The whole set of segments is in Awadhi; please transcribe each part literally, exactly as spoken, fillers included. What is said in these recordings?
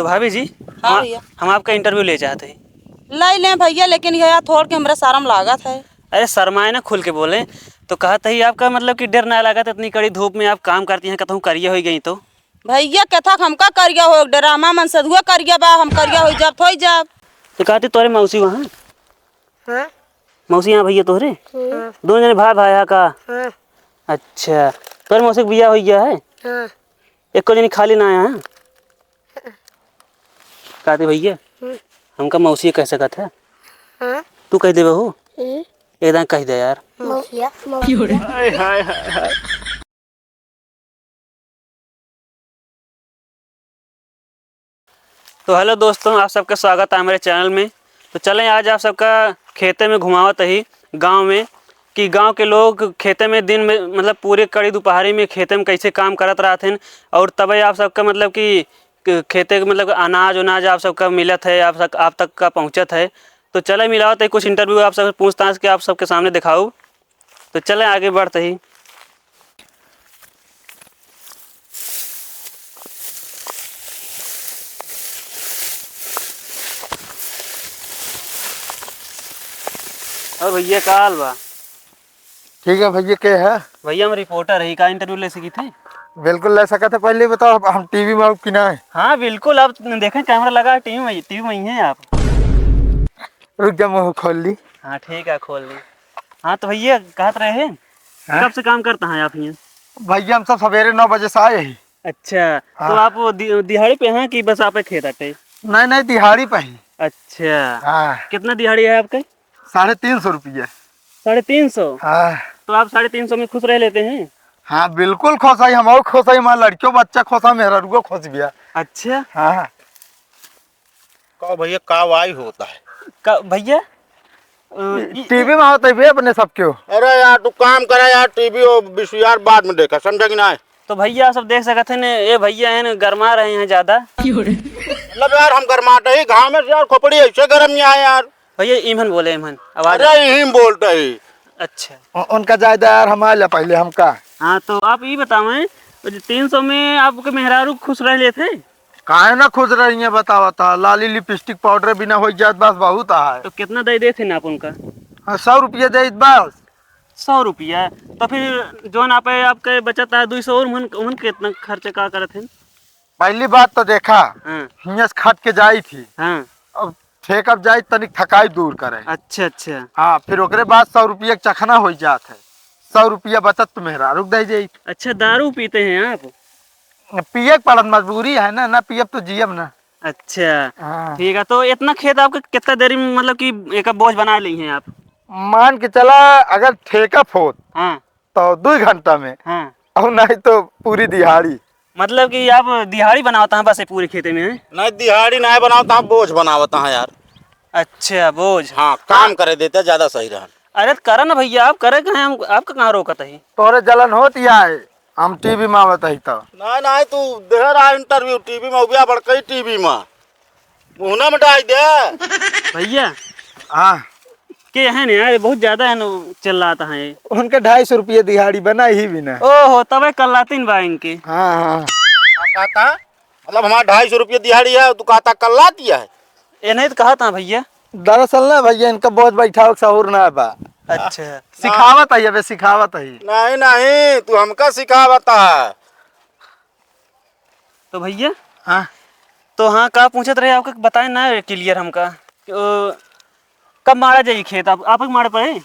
तो भाभी जी, हाँ हम, भैया। हम आपका interview ले चाहत ही। ले लें भैया, लेकिन यह थोड़ के हमरा शर्म लागत है। अरे शर्माए ना, खुल के बोलें। तो कहत ही आपका मतलब कि डर ना लागत, इतनी कड़ी धूप में आप काम करती हैं, कतहूँ करिया होइ गई तो? भैया, कथक हमका करिया हो, ड्रामा मन से धुआ करिया बा, हम करिया होइ जाब, थोई जाब। तो कहती तोरे मौसी वहाँ? हाँ। मौसी यहाँ भैया तोहरे? हाँ। दोनों जने भाई, भाई यहाँ का? हाँ। अच्छा, तोरे मौसी के बियाह होइ गया है? हाँ। एको जनी खाली ना आया है? कहती भैया, हम्म। हमका मौसी कह सकत है? हाँ। तू कह देबे हो? हम्म। एक दान कह दे यार। मौसिया, मौसिया। हाय, हाय, हाय, हाय। तो hello दोस्तों, आप सबका स्वागत है हमारे channel में। तो चलें आज आप सबका खेते में घुमावत ही गाँव में, कि गाँव के लोग खेते में दिन में मतलब पूरे कड़ी दोपहरी में खेते में कैसे काम करत रहत हैं और तबे आप सबका मतलब कि क-, खेते के मतलब अनाज उनाज आप सबका मिलत है, आप सब, आप तक का पहुँचत है। तो चले मिलावत ही कुछ interview आप सब पूछताछ के आप सबके सामने दिखाऊ। तो चले आगे बढ़त ही। और भैया का हाल बा? ठीक है भैया, के है? भैया हम reporter ही, का interview ले सकी थे? बिल्कुल ले सकत है। पहले बताओ, हम TV में आउब कि ना? हाँ बिल्कुल, आप देखें camera लगा है, TV में, TV में ही हैं आप। रुक जा, मुँह खोल ली। हाँ ठीक है, खोल ली। हाँ तो भैया कहत रहे, हाँ? कब से काम करता है आप यहाँ? भैया हम सब सवेरे नौ बजे से आए ही। अच्छा, हाँ। तो आप वो दि-, दिहाड़ी पे हैं कि बस आप खेत आटे? नहीं, नहीं, दिहाड़ी पे ही। अच्छा। हाँ। कितना दिहाड़ी है आपका? साढ़े तीन सौ रुपया। साढ़े तीन सौ? हाँ। तो आप साढ़े तीन सौ में खुश रह लेते हैं? हाँ, बिल्कुल खुश है, हम और खुश है, हमारा लड़कियों बच्चा खुश है, मेहरारुओ खुश भी है। अच्छा। हाँ। का भैया, का वाई होता है? का भैया? अ, ई- TV में आवत है बे अपने सबके हो। अरे यार, तू काम करा यार, TV और VCR बाद में देखा, समझा कि ना? तो भैया, आप सब देख सकत हैं, ये भैया हैं, गरमा रहे हैं ज्यादा। मतलब यार, हम गरमाते ही घाम में से यार, खोपड़ी ऐसे गरम नहीं आए यार। भैया, इमन बोले, इमन, आवाज। अरे, इही में बोलते ही। अच्छा। उ-, उनका जायदा यार, हम आइला पहले, हमका। हाँ, तो आप ये बतावें, तो जो तीन सौ में आपके मेहरारू खुश रह लेते? काहे ना खुश रही है, बतावा ता, लाली lipstick powder बिना हो जात, बस बहुत है। तो कितना दे देते ना आप उनका? हाँ, सौ रुपया दे बस। सौ रुपया? तो फिर जौन आप, आपके बचत है दुई सौ और, उन, उन कितना खर्च का करत हैं? पहली बात तो देखा, हाँ। हियाँ से खट के जाई थी। हाँ। अब ठेका पे जाई, तनिक थकाई दूर करे। अच्छा, अच्छा। हाँ, फिर ओकरे बाद सौ रुपया के चखना हो जात है। सौ रुपया बचत तो मेहरारू के दे जाई। अच्छा, दारू पीते हैं आप? पिए के पड़त, मजबूरी है ना, ना पियब तो जियब ना। अच्छा। हाँ। ठीक है, तो इतना खेत आपके कितना देरी में, मतलब कि एक बोझ बना ली हैं आप? मान के चला, अगर ठेका फोत, हाँ। तो दो घंटा में, हाँ। और नहीं तो पूरी दिहाड़ी। मतलब कि आप दिहाड़ी बनावता है बस ये पूरे खेते में, हैं? नहीं, दिहाड़ी नहीं बनावता, हम बोझ बनावता है यार। अच्छा, बोझ। हाँ, काम करे देते, ज्यादा सही रहन। अरे तो करा ना भैया, आप करे कहे, हम आपका कहाँ रोकत है? तोरे जलन होत या है, हम TV में आवत है तो। नहीं, नहीं, तू दे रहा interview TV में, उबिया बड़कई TV में। मुहना में डाल दे। भैया। हाँ। के है ना यार, बहुत ज्यादा है ना, चिल्लाता है। उनके ढाई सौ रुपये दिहाड़ी बना ही भी ना। ओहो, तबे कल्लातीन बा इनके। हाँ, हाँ। का कहता? मतलब हमारा ढाई सौ रुपये दिहाड़ी है, तू कहता कल्लाती है? ये नहीं तो कहता भैया। दरअसल ना भैया, इनका बोझ बैठावे के सहूर ना बा। अच्छा। सिखावत है, अबे सिखावत है। नहीं, नहीं, तू हमका सिखावत है। तो भैया, हाँ। तो हाँ, का पूछत रहे आपका, बताए ना clear हमका। ओ, कब मारा जाई खेत? आप, आप ही मारे पड़े?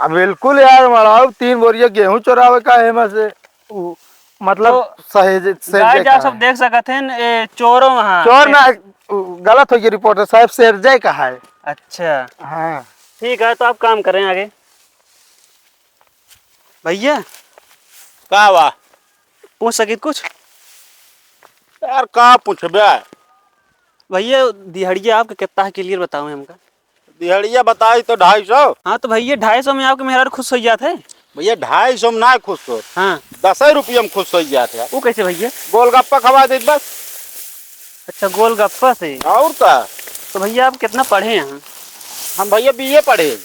अब बिल्कुल यार, मड़ाऊ तीन बोरिया गेहूं चोरावे का है एमा से। उ, मतलब तो सहेज, सहेज गाय जा का सब है। देख सकत हैं, ए, चोरों वहाँ। चोर ना, उ, गलत हो गई reporter साहब, सहेजे का है। अच्छा। हाँ। ठीक है, तो आप काम करें आगे। भैया। का बा? पूछ सकित कुछ? यार, का पूछबे? भैया, दिहड़िया आपके कितना है, clear बताओ हमका। दिहड़िया बताई तो ढाई सौ। हाँ, तो भैया, ढाई सौ में आपके मेहरारू खुश हो जात है? भैया, ढाई सौ में ना खुश हो। हाँ। दस ही रुपया में खुश हो जात है। वो कैसे भैया? गोलगप्पा खवा दे बस। अच्छा, गोलगप्पा से? और का? तो भैया, आप कितना पढ़े हैं? हम भैया, BA पढ़े।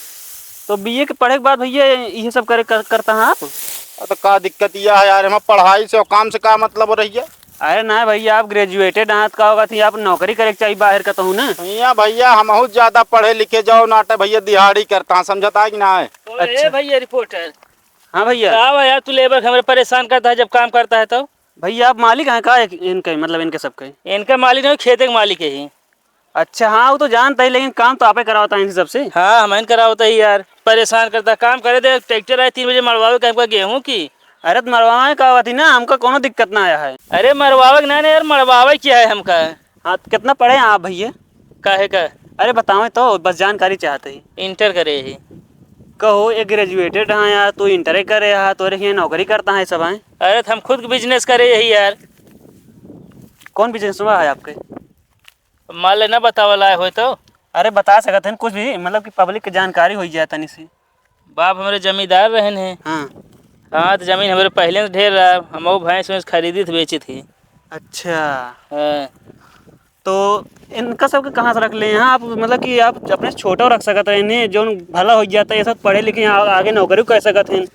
तो BA के पढ़े के बाद भैया, ये सब करे, कर, करता है आप? अरे, तो का दिक्कत यह है यार, हम पढ़ाई से और काम से का मतलब रहिए? अरे ना भइया, आप graduated हैं, त का होगा थी, आप नौकरी करे के चाहिए बाहर कतहूँ ना। भइया, भइया, हमहू ज्यादा पढ़े लिखे जाओ नाटे भइया, दिहाड़ी करता, समझता है कि ना है? ओ, ए अच्छा। भइया reporter। हाँ भइया। का बा यार, तू labour के हमरे परेशान करता है जब काम करता है तो? भइया, आप मालिक हैं का एक-, इनके, मतलब इनके सबके? इनका मालिक नहीं, खेते के मालिक है ही। अच्छा, हाँ, वो तो जानता ही, लेकिन काम तो आपे करावता है इनसे सबसे। हाँ, हम ही करावता ही यार, परेशान करता। काम करे दे, tractor आए तीन बजे मड़वावे के हमका गेहूं की। अरे, तो मड़वावे का बात ही ना, हमका कोनो दिक्कत ना आया है। अरे, मरवावे के ना, ना यार, मड़वावे क्या है हमका? हाँ, तो कितना पढ़े हैं आप भइया? काहे का? अरे, बतावे तो, बस जानकारी चाहते ही। Inter करे ही। कहो, एक graduated हैं यार, तू inter करे है, तोरे हियाँ नौकरी करता है सब हैं। अरे, तो हम खुद के business करे यही यार। कौन business हुआ है आपके? मान ले ना बतावे लायक होय तो। अरे बता सकत हन कुछ भी, मतलब कि public के जानकारी होई जाए तनी सी। बाप हमरे जमींदार रहन हैं। हाँ। हाँ, तो जमीन हमरे पहले से ढेर रहा, हम वो भैंस वैंस खरीदी थी, बेची थी। अच्छा। हाँ। तो इनका सबके कहाँ से रख ले हैं आप? मतलब कि आप अपने से छोटो रख सकत हैं इन्हें, जौन भला हो जाता है, ये सब पढ़े लिखे आ-, आगे नौकरी कर सकत हैं।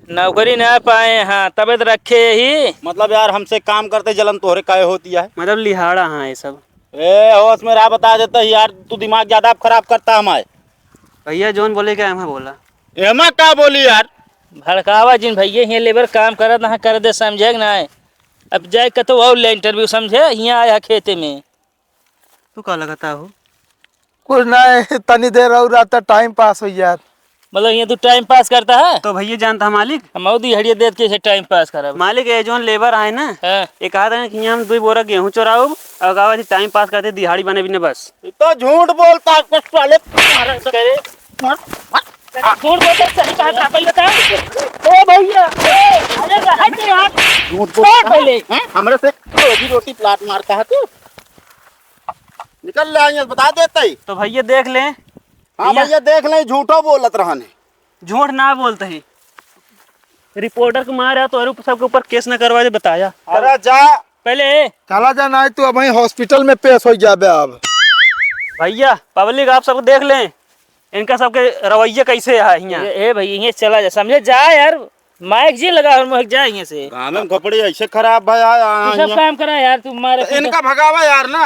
नौकरी ना पाए, हाँ, तबे तो रखे ही। मतलब यार, हमसे काम करते जलन तोहरे काहे होती है? मतलब लिहाड़ा, हाँ, ये सब। ए, होश में रहा, बता देता ही यार, तू दिमाग ज्यादा खराब करता हमारे। भइया, जौन बोले के एमा बोला। एमा का बोली यार? भड़कावा जिन भइया, हियाँ labour काम करत ना, कर दे, समझे कि ना? अब जाए कतो और ले interview, समझे? हियाँ आया खेते में। तू का लगता हो? कुछ ना, तनी देर और रहता, time pass हो यार। मतलब, हियाँ तू time pass करता है? तो भइया जानता है मालिक? हम और दिहाड़िया देत के इसे time pass करब। मालिक, ये जौन labour आए ना, हाँ। ये कहा था कि हियाँ हम दुई बोरा गेहूँ चोराउब और गावा थी time pass करते दिहाड़ी बने बिना बस। ये तो झूठ बोलता है, कुछ साले मारा करे। मार, मार। झूठ बोलता है, सही कहा था, पहले बता। ओ भइया, अरे रहा तो यार। झूठ बोलता है। पहले। हैं? हमरे से रोजी रोटी plot मारता है तू। निकल ले, यहाँ बता देते ही। तो भइया देख ले। हाँ यहाँ भइया, देख ले, झूठो बोलत रहन है। झूठ ना बोलते ही। Reporter को मारा तो और सबके ऊपर case ना करवा दे, बताया। अरे जा। पहले चला जा, नहीं तू अब वहीं hospital में पेश हो जाबे अब। भइया, public आप सबको देख लें, इनका सबके रवैया कैसे है हियाँ। ए, ए भइया, हियाँ चला जा, समझे, जा यार, mic जी लगा और मुँह जा हियाँ से। कानन खोपड़ी ऐसे खराब है यार, तू सब यहाँ। काम करा यार, तू मारे तो इनका भगावा यार ना।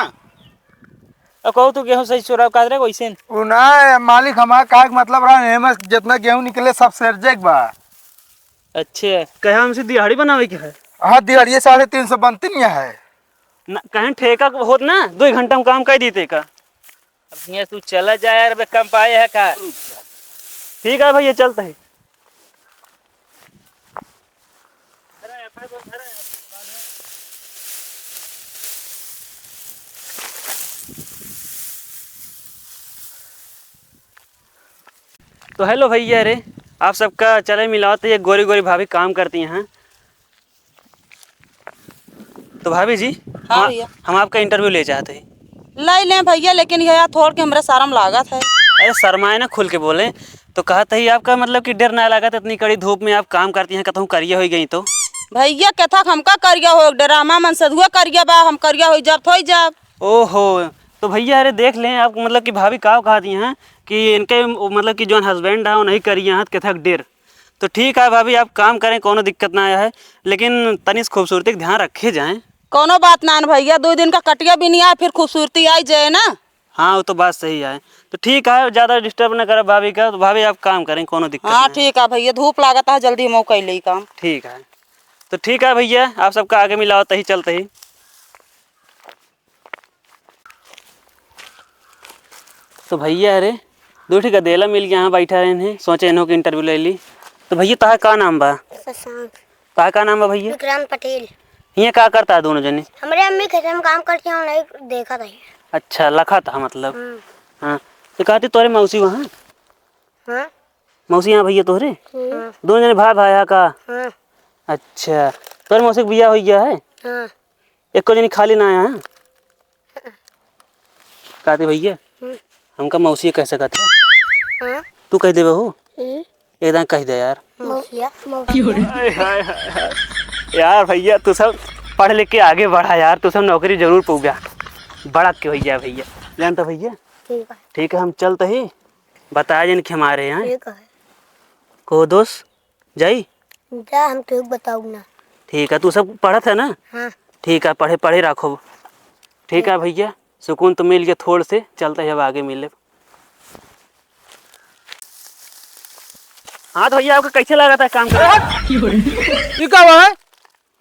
अब कहू तू गेहूँ सही चुराव का रे वैसे न। उ ना, मालिक हमार का मतलब रहा, एमे जितना गेहूँ निकले सब सेरजे के बा। अच्छा, कहे हमसे दिहाड़ी बनावे के है? हाँ, दिहाड़िए साढ़े तीन सौ बनती नहीं है। ना, कहें ठेका होत ना, दो घंटा में काम कर दीते का। अब हियाँ तू चला जा यार, बे कम पाए है का? ठीक है भइया, चलते हैं। तो hello भइया रे, आप सबका चले मिलावत, ये गोरी गोरी भाभी काम करती हैं। तो भाभी जी, हाँ हम, भइया। हम आपका interview ले चाहते हैं। ले लें भइया, लेकिन यह थोड़ के हमरे शर्म लागत है। अरे शर्माए ना, खुल के बोलें। तो कहत ही आपका मतलब कि डर ना लागत, इतनी कड़ी धूप में आप काम करती हैं, कतहूँ करिया हो गई तो? भइया, कथक हमका करिया हो, डरामा मन सधुआ करिया बा, हम करिया हो जाब, थोई जाब। ओहो, तो भइया अरे देख लें आप, मतलब कि भाभी का कहती हैं कि इनके मतलब कि जौन husband है, वो नहीं करिया हैं, कथक डर। तो ठीक है भाभी, आप काम करें, कोनो दिक्कत ना आया है, लेकिन तनी से खूबसूरती का ध्यान रखे जाएं। कोनो बात ना न भइया, दो दिन का कटिया भी नहीं आया, फिर खूबसूरती आई जाए ना। हाँ, वो तो बात सही है। तो ठीक है, ज्यादा disturb ना करब भाभी का। तो भाभी, आप काम करें, कोनो दिक्कत हाँ, नहीं। ठीक है भइया, धूप लागत है, जल्दी मौका ले काम। ठीक है, तो ठीक है भइया, आप सबका आगे मिलावत ही चलते ही। तो भइया, अरे, दो ठे गदेला मिल गया, यहाँ बैठा रहे हैं, सोचे इन्हों के interview ले ली। तो भइया, तहार का नाम बा? शशांक। तहार का नाम बा भइया? विक्रम पटेल। हियाँ का करता है दोनों जने? हमरे अम्मी खेत में काम करती हैं, उन्हें देखा था। अच्छा, लखा था मतलब। हम्म। हाँ, तो कहती तोरे मौसी वहाँ? हाँ। मौसी यहाँ भइया तोहरे? हम्म। दोनों जने भाई, भाई है का? हाँ। अच्छा, तोरे मौसी के बियाह हो गया है? हाँ। एको जनी खाली ना आया है? कहते भइया, हम्म। हमका मौसी कह सकत है। हाँ। तू कह देबे हो? हम्म। एकदम कह दे यार। मौसिया, मौसिया। हाय, हाय, हाय, हाय। यार भइया, तू सब पढ़ लिख के आगे बढ़ा यार, तू सब नौकरी जरूर पउबा। बड़ा के हो जाए भइया। जानता भइया? ठीक है। ठीक है, हम चलते ही। बताया जिन कि हमारे यहाँ। ठीक है। को दोस्त, जाई? जा, हम तो बताऊ ना। ठीक है, तू सब पढ़त है ना? हाँ। ठीक है, पढ़े, पढ़े राखो। ठीक है भैया, सुकून तो मिल गया थोड़ से, चलते हैं अब आगे मिले। हाँ तो भैया, आपको कैसे लगा था काम करना? ये का हुआ है?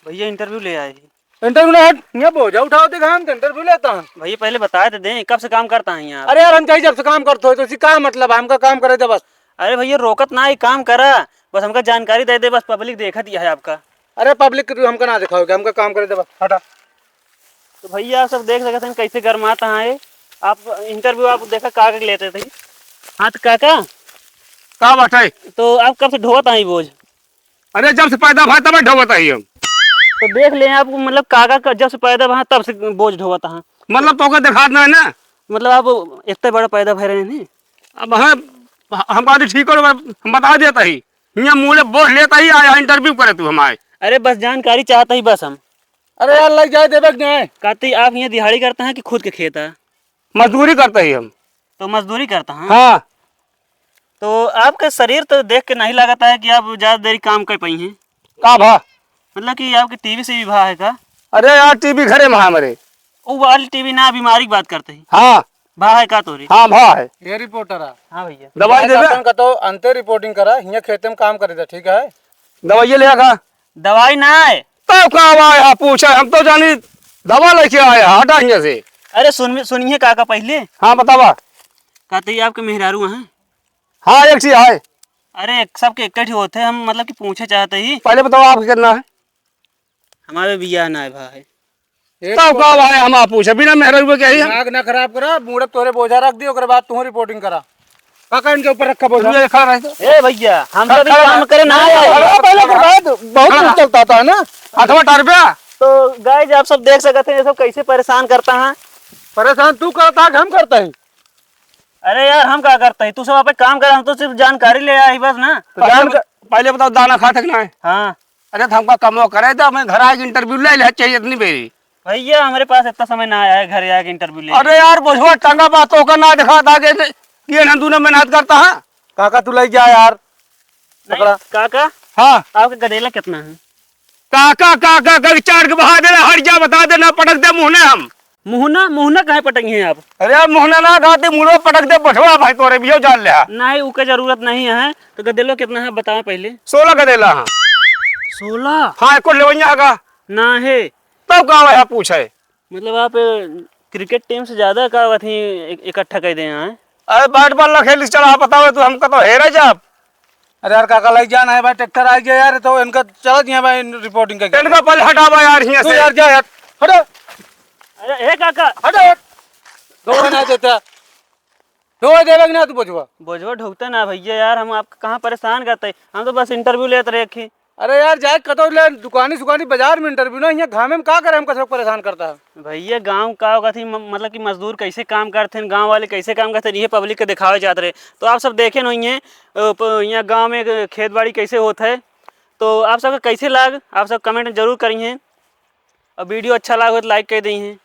भैया, interview ले आए ही। Interview ना हट, ये बोझा उठाओ, देख हम तो interview लेता है। भैया, पहले बता तो दें, कब से काम करता है यहाँ? अरे यार, हम कहीं जब से काम करते हो तो इसी का मतलब है, हमका काम करे दे बस। अरे भैया, रोकत ना ही, काम करा, बस हमका जानकारी दे दे, बस public देखत ही है आपका। अरे public के तू हमका ना दिखाओगे, हमका काम करे दे बस, हटा। तो भैया, आप सब देख सकते हैं कैसे गरमात हैं ये। आप interview आप देखा का के लेते थे। हाँ तो काका, का बात है? तो आप कब से ढोवत हैं बोझ? अरे, जब से पैदा भा तब ढोवत ही हम। तो देख ले आप, मतलब काका का जब से पैदा भा तब से बोझ ढोवत हैं। मतलब तोके देखात ना है ना? मतलब आप इतने बड़ा पैदा भय रहे नहीं। अब हम, हम बात ठीक करो, हम बता देता ही। हियाँ मुँह बोल लेता ही, आया interview करे तू हमारे। अरे बस जानकारी चाहता ही बस हम। अरे यार, लग जाए देवे कि नहीं? कहती आप यहाँ दिहाड़ी करता है कि खुद के खेत है? मजदूरी करता ही हम। तो मजदूरी करता है? हाँ। तो आपका शरीर तो देख के नहीं लगता है कि आप ज्यादा देरी काम कर पाई हैं। का भा? मतलब कि आपके टीवी से भी भा है का? अरे यार, टीवी घरे में है हमारे। वो वाली टीवी ना, बीमारी की बात करते ही। हाँ। भा है का तोरी? हाँ, भा है। ये रिपोर्टर है। हाँ भैया। दवाई देबे? अपन का तो अंते रिपोर्टिंग करा, हियाँ खेते में काम करे था, ठीक है? दवाई ले का? दवाई ना है। तो का भाई, हाँ, पूछे, हम तो जानी दवा लेके आए, हटा हियाँ से। अरे सुन, सुनिए काका पहले। हाँ, बतावा। कहते ही आपके मेहरारू हैं? हाँ, एक चीज है। अरे, सबके इकट्ठे होते हैं, हम मतलब कि पूछे चाहते ही। पहले बताओ, आपके कितना है? हमारे बियाह ना है भाई। एक तब तो का भाई, हम आप पूछे, बिना मेहरारू के क्या है? दिमाग ना खराब करा, मूड़प तोरे बोझा रख दी, ओकरे बाद तू रिपोर्टिंग करा। काका, इनके ऊपर रखा बोझा। तू ये खड़ा रह। ए भैया, हम खड़ा, तो अभी खड़ा काम रह। करे ना आए। खड़ा, पहले के बाद बहुत खड़ा। कुछ चलता था ना। अठवा टार पे। तो गाइस, आप सब देख सकते हैं, ये सब कैसे परेशान करता है। परेशान तू करता है कि हम करता है? अरे यार, हम का करता है, तू सब आप काम कर, हम तो सिर्फ जानकारी ले आए बस ना। तो जान पहले बताओ, दाना खाते कि ना है? हाँ। अरे, तो हमका कमो करे, तो हमें घर आके इंटरव्यू ले ले चाहिए इतनी बेरी। भैया, हमारे पास इतना समय ना आया है घर आके इंटरव्यू ले। अरे यार, बोझवा टंगा बा, तो ओकर ना दिखा था कि ये ना दोनों मेहनत करता है। काका, तू ले जा यार। नहीं, पकड़ा। काका, हाँ। आपके गदेला कितना है? काका, काका, काका, चार के बहा देना, हट जा, बता देना, पटक दे मुँह ने हम। मुहना, मुहना काहे पटकी हैं आप? अरे यार, मुहना ना कहते, मुड़वा पटक दे, बठवा भाई तोरे भी हो जान ले। नहीं, उके जरूरत नहीं है। तो गदेलो कितना है, बताओ पहले। सोलह गदेला है। सोलह? हाँ, एको लेवैया है का? ना है। तब का है, पूछे? मतलब आप, अ, क्रिकेट टीम से ज्यादा का अथी एक-, इकट्ठा कर दे हैं? अरे, बैट बॉल ना खेली, चला, बताओ तू, हमका तो हेरे जाब। अरे यार, काका, लग जाना है भाई, ट्रैक्टर आ गया यार, तो इनका चला दिया भाई, इन रिपोर्टिंग का। इनका पहले हटावा यार, हियां तू से। यार, जा यार, हटो। अरे, ए काका। हटो यार। दो ना देता। दो देवे कि ना तू बोझवा? बोझवा ढोकता ना भैया यार, हम आपका कहाँ परेशान करते हैं, हम तो बस इंटरव्यू लेत रहे कि। अरे यार, जाए कतो ले दुकानी सुकानी बाजार में इंटरव्यू ना, यहाँ घामे में का करे, हमका सब परेशान करता है। भैया, गाँव का होगा थी, म-, मतलब कि मजदूर कैसे काम करते हैं, गाँव वाले कैसे काम करते हैं, ये पब्लिक के दिखावे जात रहे। तो आप सब देखे नहीं हैं, अ, प-, यहाँ गाँव में खेत बाड़ी कैसे होत है। तो आप सबका कैसे लाग, आप सब कमेंट जरूर करिए, और वीडियो अच्छा लाग हो तो लाइक कर दी हैं।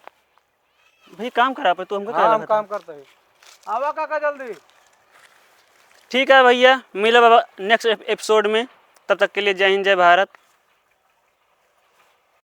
भाई, काम करा पे तू हमको हाँ, क्या हम लगा था? काम करते हैं। आवा काका जल्दी। ठीक है भैया, मिलब अब नेक्स्ट एप-, एपिसोड में। तब तक के लिए जय हिंद, जय भारत।